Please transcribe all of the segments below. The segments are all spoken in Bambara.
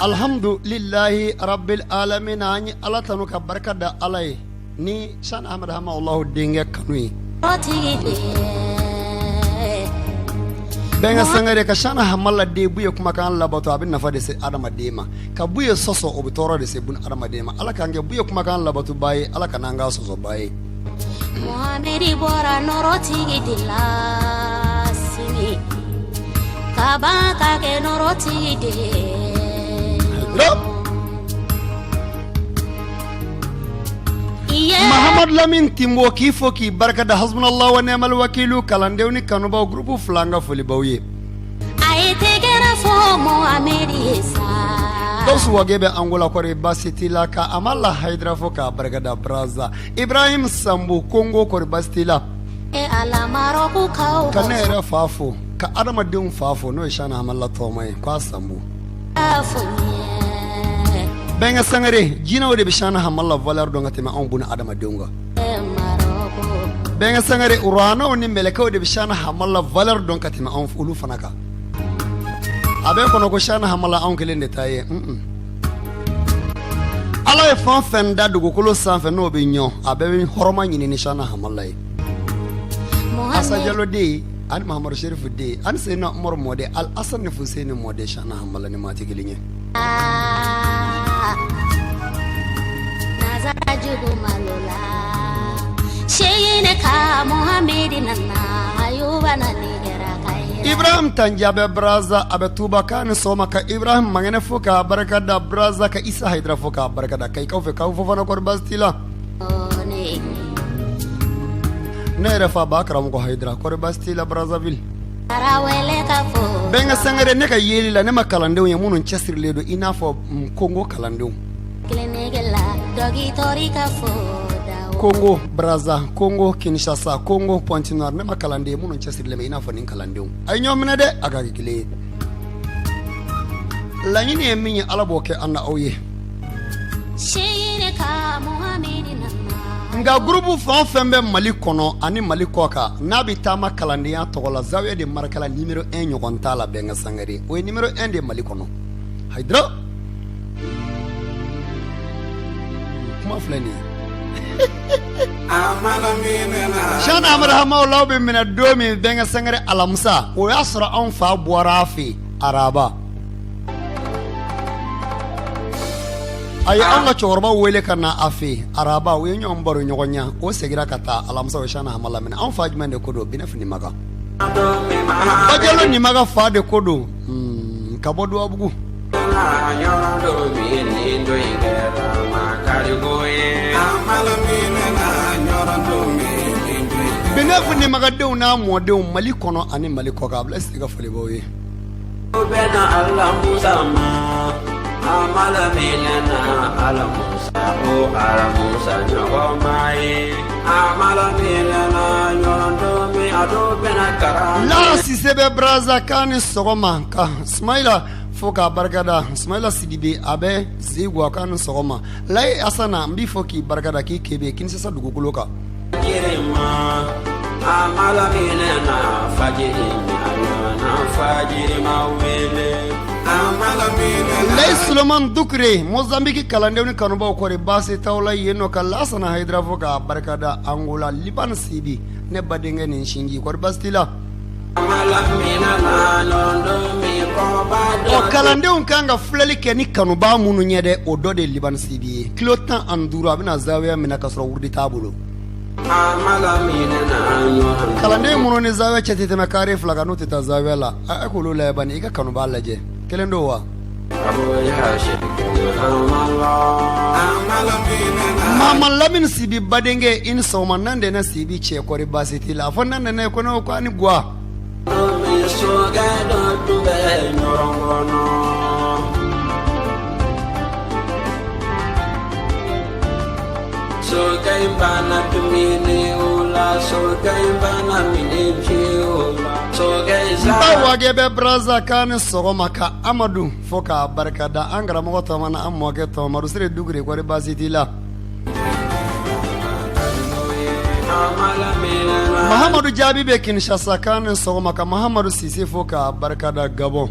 Alhamdulilahi rabil alamina, an ye Ala tanu ka barika da Ala ye ni Cheikhna Ahmad Hamawulahu denkɛ kanu ye. Bɛnkɛ Sangare ka Cheikhna Hamala den Buye kumakan labato, a bɛ nafa de se adamaden ma. Ka Buye sɔsɔ, o bɛ tɔɔrɔ de se buna adamaden ma. Ala k'an kɛ Buye kumakan labatoba ye, Ala kana an k'a sɔsɔba ye. Mohamɛdi bɔra nɔrɔtigi de la sini ka ban ka kɛ nɔrɔtigi de ye. Mahamadu Lamini Tinbo, k'i fo k'i barika da. Hasbunallahu wa ni'mal wakilu, kalandenw ni kanubaw, groupe fila, an ka foli b'aw ye. A ye tɛgɛrɛ fɔ Mohamɛdi ye sa. Gawusu Wage bɛ Angola, kɔri baasi t'i la? Ka Amala Hayidara fo k'a barika da Brazza. Ibrahim Sambo Kongo, kɔri baasi t'i la? Ka ne yɛrɛ fa fo, ka adamadenw fa fo, n'o ye Cheikhna Hamala tɔgɔma ye k'a Sambo. Bɛnkɛ Sangare, jinɛw de bɛ Cheikhna Hamala valeur dɔn ka tɛmɛ anw buna adamadenw kan. Bɛnkɛ Sangare, ruhanaw ni mɛlɛkɛw de bɛ Cheikhna Hamala valeur dɔn ka tɛmɛ anw olu fana kan. A bɛ kɔnɔ ko Cheikhna Hamala anw kelen de ta ye. Ala ye fɛn fɛn da dugukolo sanfɛ, n'o bɛ ɲɔ, a bɛɛ bɛ hɔrɔma ɲini ni Cheikhna Hamala ye. Asa Jalo den ani Mahamadu Serifu den ani Seyidina Umaru mɔden, Al Hasan ni Fuseni mɔden, Cheikhna Hamala ni maa tɛ kelen ye. Ibrahim Tanja bɛ Brazza, a bɛ Tuba, k'a ni sɔgɔma. Ka Ibrahim Mangɛnɛ fo k'a barika da Brazza, ka Isa Hayidara fo k'a barika da Kayikaw fɛ. K'aw Fofana, kɔri baasi t'i la? Ne yɛrɛ fa ba karamɔgɔ Hayidara, kɔri baasi t'i la Brazzaville? Bɛnkɛ Sangare, ne ka yeli la, ne ma kalandenw ye minnu cɛsirilen don i n'a fɔ Kongo kalandenw. Kongo Brazza, Kongo Kinshasa, Kongo Pointe Noire, ne ma kalanden minnu cɛsirilen bɛ i n'a fɔ nin kalandenw. A ye ɲɔgɔn minɛ dɛ, a ka kɛ kelen ye. Laɲini ye min ye, Ala b'o kɛ an na aw ye. Nka groupe fɛn o fɛn bɛ Mali kɔnɔ ani Mali kɔ kan, n'a bɛ taama kalandenya tɔgɔ la, Zawiya de Marakala numéro 1 ɲɔgɔn t'a la. Bɛnkɛ Sangare, o ye numéro 1 de Mali kɔnɔ. Hayidara, kuma filɛ nin ye. Cheikhna Ahmad Hamawula bɛ minɛ don min, Bɛnkɛ Sangare, alamisa, o y'a sɔrɔ anw fa bɔra a fɛ araba. A ye an ka cɛkɔrɔba wele ka na a fɛ araba, u ye ɲɔgɔn baro ɲɔgɔn ɲɛ, o seginna ka taa alamisa, o ye Cheikhna Hamala minɛ. Anw fa jumɛn de ko don? Binɛfu Nimaga, Bajalo Nimaga fa de ko don, ka bɔ Duwabugu. Binɛfu Nimagadenw n'a mɔdenw, Mali kɔnɔ ani Mali kɔkan, a bila sigi ka foli b'aw ye. La Sise bɛ Brazza, k'a ni sɔgɔma. Ka Sumayila fo k'a barikada, Sumayila Sidibe, a bɛ Zegwa, k'a ni sɔgɔma. Layi Asana, n b'i fo k'i barikada, k'i kebe Kinshasa dugukolo kan. Layi Suleman Dukure, Mozambique kalandenw ni kanubaw, kɔri baasi t'aw la yen nɔ? Ka Lasana Hayidara fo k'a barikada Angola. Liban Sibi, ne badenkɛ ni sinji, kɔri baasi t'i la? Ɔ, kalandenw kan ka filɛli kɛ ni kanubaa minnu ɲɛ dɛ, o dɔ de ye Liban Sibi ye. Kilo 15, a bɛna zawiya minɛ ka sɔrɔ wurudi t'a bolo. Kalanden minnu ni zawiya cɛ tɛ tɛmɛ kare 2 kan, n'u tɛ taa zawiya la, e k'olu lajɛ bani, i ka kanubaa lajɛ kelen don wa? Mama Lamini Sibi badenkɛ, i ni sɔgɔma. Nan dɛnɛ Sibi cɛ, kɔri baasi t'i la? A fɔ nan dɛnɛ ko ne ko a ni gwa. Ba Wage bɛ Brazza, k'a ni sɔgɔma. Ka Amadu fo k'a barika da, an karamɔgɔ tɔma na an mɔkɛ tɔma Sire Dugure, kɔri baasi t'i la? Mahamadu Jaabi bɛ Kinshasa, k'a ni sɔgɔma. Ka Mahamadu Sise fo k'a barika da Gabon.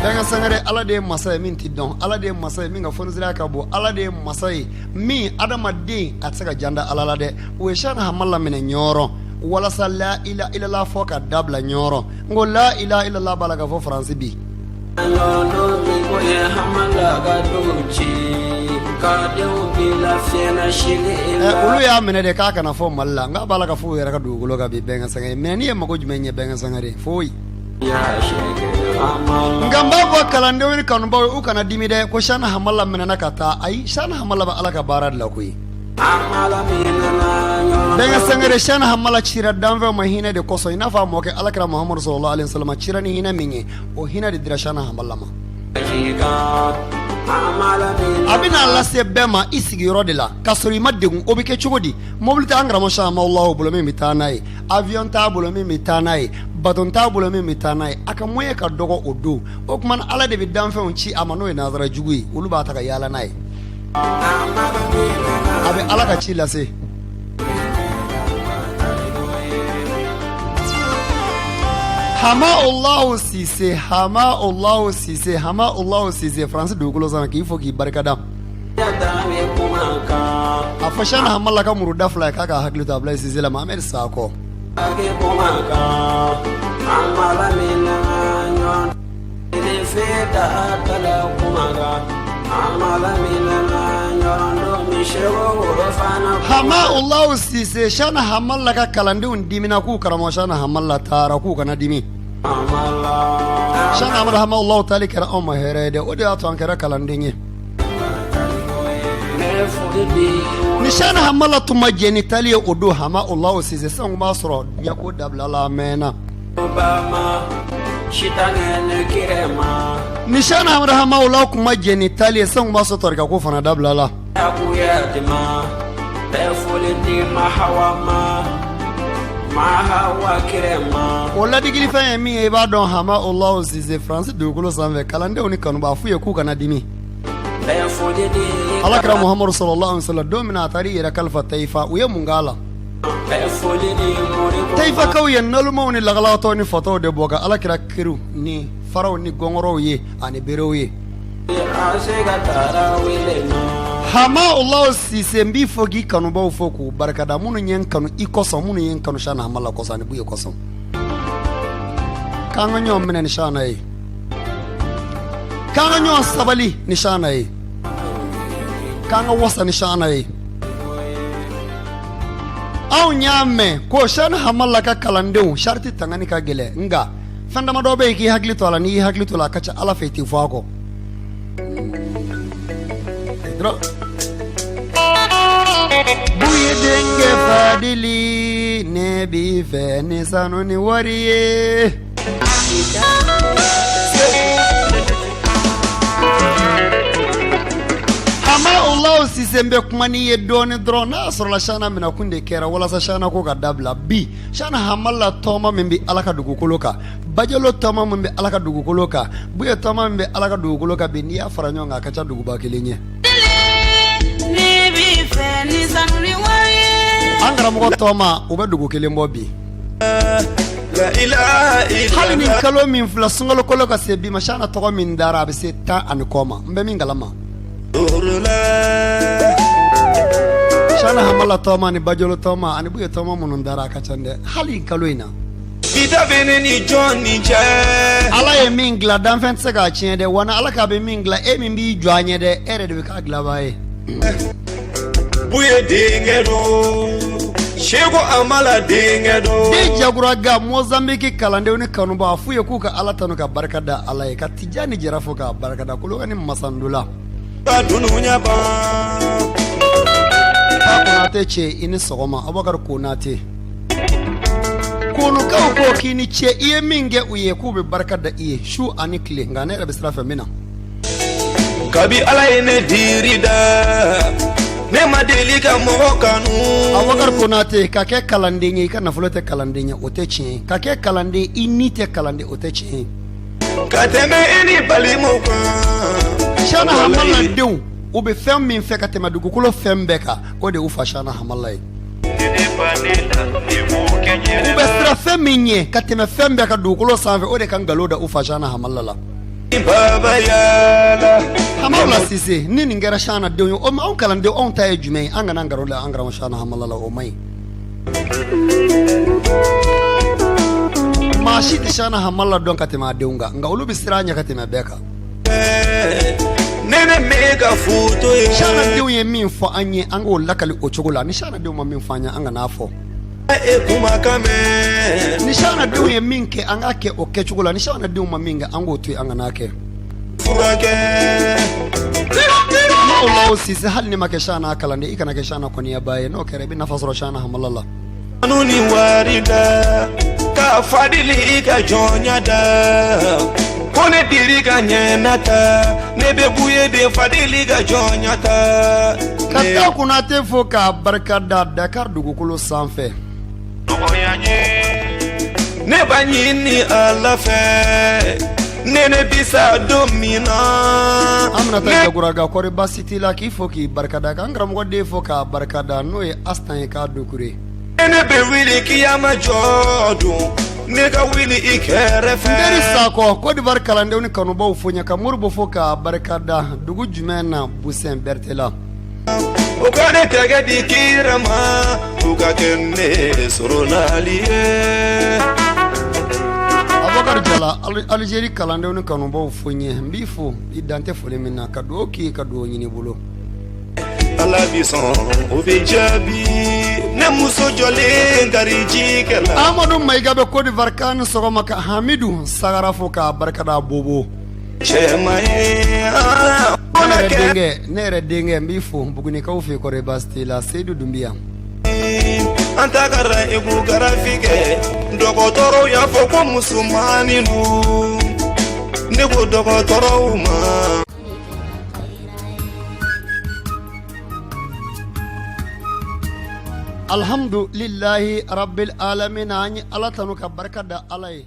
Bɛnkɛ Sangare, Ala de ye masa ye min tɛ dɔn, Ala de ye masa ye min ka fonisiriya ka bon, Ala de ye masa ye min adamaden a tɛ se ka jan da Ala la dɛ. U ye Shana Hamala minɛ Ɲɔrɔ walasa la ilaha illallah fɔ ka dabila Ɲɔrɔ. N ko la ilaha illallah b'a la ka fɔ Faransi bi. Olu y'a minɛ de k'a kana fɔ Mali la, nka b'a la ka fɔ u yɛrɛ ka dugukolo kan bi. Bɛnkɛ Sangare, minɛni ye mago jumɛn ɲɛ Bɛnkɛ Sangare? Foyi. Nka n b'a fɔ kalandenw ni kanubaw ye, u kana dimi dɛ ko Shana Hamala minɛna ka taa. Ayi, Shana Hamala bɛ Ala ka baara de la koyi. Bɛnkɛ Sangare, Shana Hamala cira danfɛnw ma hinɛ de kosɔn, i n'a fɔ a mɔkɛ Alakira Muhamadu sallallahu alaihi wasallam cira ni hinɛ min ye, o hinɛ de dira Shana Hamala ma. A bɛna lase bɛɛ ma i sigiyɔrɔ de la ka sɔrɔ i ma degun. O bɛ kɛ cogo di? Mobili tɛ an karamɔgɔ Shana Hamala bolo min bɛ taa n'a ye, avion t'a bolo min bɛ taa n'a ye, baton t'a bolo min bɛ taa n'a ye. A ka moyen ka dɔgɔ o don. O tuma Ala de bɛ danfɛnw ci a ma, n'o ye nazara jugu ye, olu b'a ta ka yaala n'a ye. A bɛ Ala ka ci lase. Hama Allahu Sise, Hama Allahu Sise, Hama Allahu Sise, Faransi dugukolo sanfɛ, k'i fo k'i barikada. A fɔ Shana Hamala ka muru da fila ye k'a ka hakili to Abulayi Sise la, Mohamed Sakɔ. Hama Allahu Sise, Shana Hamala ka kalandenw dimina k'u karamɔgɔ Shana Hamala taara, k'u kana dimi. Shana Amadu Hama Allahu taali kɛra anw ma hɛrɛ ye dɛ, o de y'a to an kɛra kalanden ye. Ni Shana Hamala tun ma jɛn ni taali ye o don, Hama Allahu Sise, sisan tun b'a sɔrɔ diɲɛ ko dabila la a mɛnna. Ni Shana Amadu Hama Allahu tun ma jɛn ni taali ye, sisan tun b'a sɔrɔ tarika ko fana dabila la. O ladigilifɛn ye min ye, i b'a dɔn Hama Allahu Sise, Faransi dugukolo sanfɛ, kalandenw ni kanubaa f'u ye k'u kana dimi. Alakira Muhamadu sallallahu alaihi wasallam, don min na a taara i yɛrɛ kalifa Tayifa, u ye mun k'a la? Tayifakaw ye nalomaw ni lagalagatɔw ni fatɔw de bɔ ka Alakira kiri ni faraw ni gɔngɔrɔw ye ani berew ye. Hama Allahu Sise, n b'i fo k'i kanubaw fo k'u barikada, minnu ye n kanu i kosɔn, minnu ye n kanu Shana Hamala kosɔn ani Buye kosɔn. K'an ka ɲɔgɔn minɛ ni Shana ye, k'an ka ɲɔgɔn sabali ni Shana ye, k'an ka wasa ni Shana ye. Anw y'a mɛn ko Shana Hamala ka kalandenw sariti tangani ka gɛlɛn, nka fɛn damadɔ bɛ yen k'i hakili to a la. N'i y'i hakili to a la, a ka ca Ala fɛ i tɛ fɔ a kɔ. Buye denkɛ Fadili, ne b'i fɛ ni sanu ni wari ye. Hama Allahu Sise, n bɛ kuma n'i ye dɔɔnin dɔrɔn. N'a sɔrɔla Shana minɛkun de kɛra walasa Shana ko ka dabila bi, Shana Hamala tɔgɔma min bɛ Ala ka dugukolo kan, Bajalo tɔgɔma min bɛ Ala ka dugukolo kan, Buye tɔgɔma min bɛ Ala ka dugukolo kan bi, n'i y'a fara ɲɔgɔn kan, a ka ca duguba kelen ye. An karamɔgɔ tɔgɔma, u bɛ dugu kelen bɔ bi. Hali ni kalo min filɛ, sunkalo kalo ka se bi ma, Shana tɔgɔ min dara, a bɛ se 10 ani kɔ ma, n bɛ min kalama. Shana Hamala tɔgɔma ni Bajolo tɔgɔma ani Buye tɔgɔma minnu dara, a ka ca dɛ, hali kalo in na. Ni jɔn ni cɛ. Ala ye min dilan, danfɛn tɛ se k'a tiɲɛ dɛ. Wa Ala k'a bɛ min dilan, e min b'i jɔ a ɲɛ dɛ, e yɛrɛ de bɛ k'a dilanbaa ye. Buye denkɛ don, Seko Amala denkɛ don. Den Jaguraga, Mozambique kalandenw ni kanubaw, a f'u ye k'u ka Ala tanu ka barika da Ala ye, ka Tijani Jara fo k'a barika da, Kolokani Masandula. Ka dununya ban. Konate cɛ, i ni sɔgɔma. Abubakar Konate, Konokaw ko k'i ni ce, i ye min kɛ u ye, k'u bɛ barika da i ye su ani tile, nka ne yɛrɛ bɛ sira fɛ min na. Kabi Ala ye ne diri da, ne ma deli ka mɔgɔ kanu. Abubakar Konate, ka kɛ kalanden ye i ka nafolo tɛ kalanden ye, o tɛ tiɲɛ ye. Ka kɛ kalanden i ni tɛ kalanden, o tɛ tiɲɛ ye. Ka tɛmɛ i ni balimaw kan. Shana Hamala denw, u bɛ fɛn min fɛ ka tɛmɛ dugukolo fɛn bɛɛ kan, o de y'u fa Shana Hamala ye. U bɛ siran fɛn min ɲɛ ka tɛmɛ fɛn bɛɛ kan dugukolo sanfɛ, o de ka nkalon da u fa Shana Hamala la. Hamala Sise, ni nin kɛra Shana denw ye, o ma anw kalandenw, anw ta ye jumɛn ye? An kana nkalon da an karamɔgɔ Shana Hamala la, o man ɲi. Maa si tɛ Shana Hamala dɔn ka tɛmɛ a denw kan, nka olu bɛ siran a ɲɛ ka tɛmɛ bɛɛ kan. Ne bɛ ka foto ye. Shana denw ye min fɔ an ye, an k'o lakali o cogo la. Ni Shana denw ma min fɔ an ye, an kan'a fɔ. E kumakan mɛn. Ni Shana denw ye min kɛ, an k'a kɛ o kɛcogo la. Ni Shana denw ma min kɛ, an k'o to yen, an kan'a kɛ. Furakɛ. Hamala Sise, hali n'i ma kɛ Shana kalanden, i kana kɛ Shana kɔniyabaa ye. N'o kɛra, i bɛ nafa sɔrɔ Shana Hamala la. Sanu ni wari da ka fadili i ka jɔnya da ko ne diri ka ɲɛnata ne bɛ buye de fadili ka jɔnya ta. Ka taa Konate fo k'a barika da Dakar dugukolo sanfɛ. Ne b'a ɲini Ala fɛ ne ne bi sa don min na. An bɛna taa Jaguraga, kɔri baasi t'i la? K'i fo k'i barika da, k'an karamɔgɔ den fo k'a barika da, n'o ye Asitan ye k'a Dukure. Ne bɛ wuli kiyama jɔ don ne ka wuli i kɛrɛfɛ. N teri Sakɔ, Côte d'Ivoire kalandenw ni kanubaw fo ɲɛ, ka Moribo fo k'a barika da, dugu jumɛn na? Busɛn Berete la. O ka ne tɛgɛ di kira ma o ka kɛ ne soronali ye. Abubakar Jala, Algérie kalandenw ni kanubaw fo ɲɛ. N b'i fo, i dan tɛ foli min na, ka dugawu k'i ye, ka dugawu ɲini i bolo. Ala bi sɔn o bɛ jaabi ne muso jɔlen garijɛgɛ la. Amadu Mayiga bɛ Côte d'Ivoire, k'a ni sɔgɔma, ka Hamidu Sagara fo k'a barika da, Bobo. Cɛman ye ne yɛrɛ denkɛ, n b'i fo Bugunikaw fɛ, kɔri baasi t'i la? Seyidu Dunbiya. An tagara échographie kɛ, dɔgɔtɔrɔw y'a fɔ ko musomannin don. Ne ko dɔgɔtɔrɔw ma. Alhamdulilahi rabbil alamin, an ye Ala tanu ka barika da Ala ye.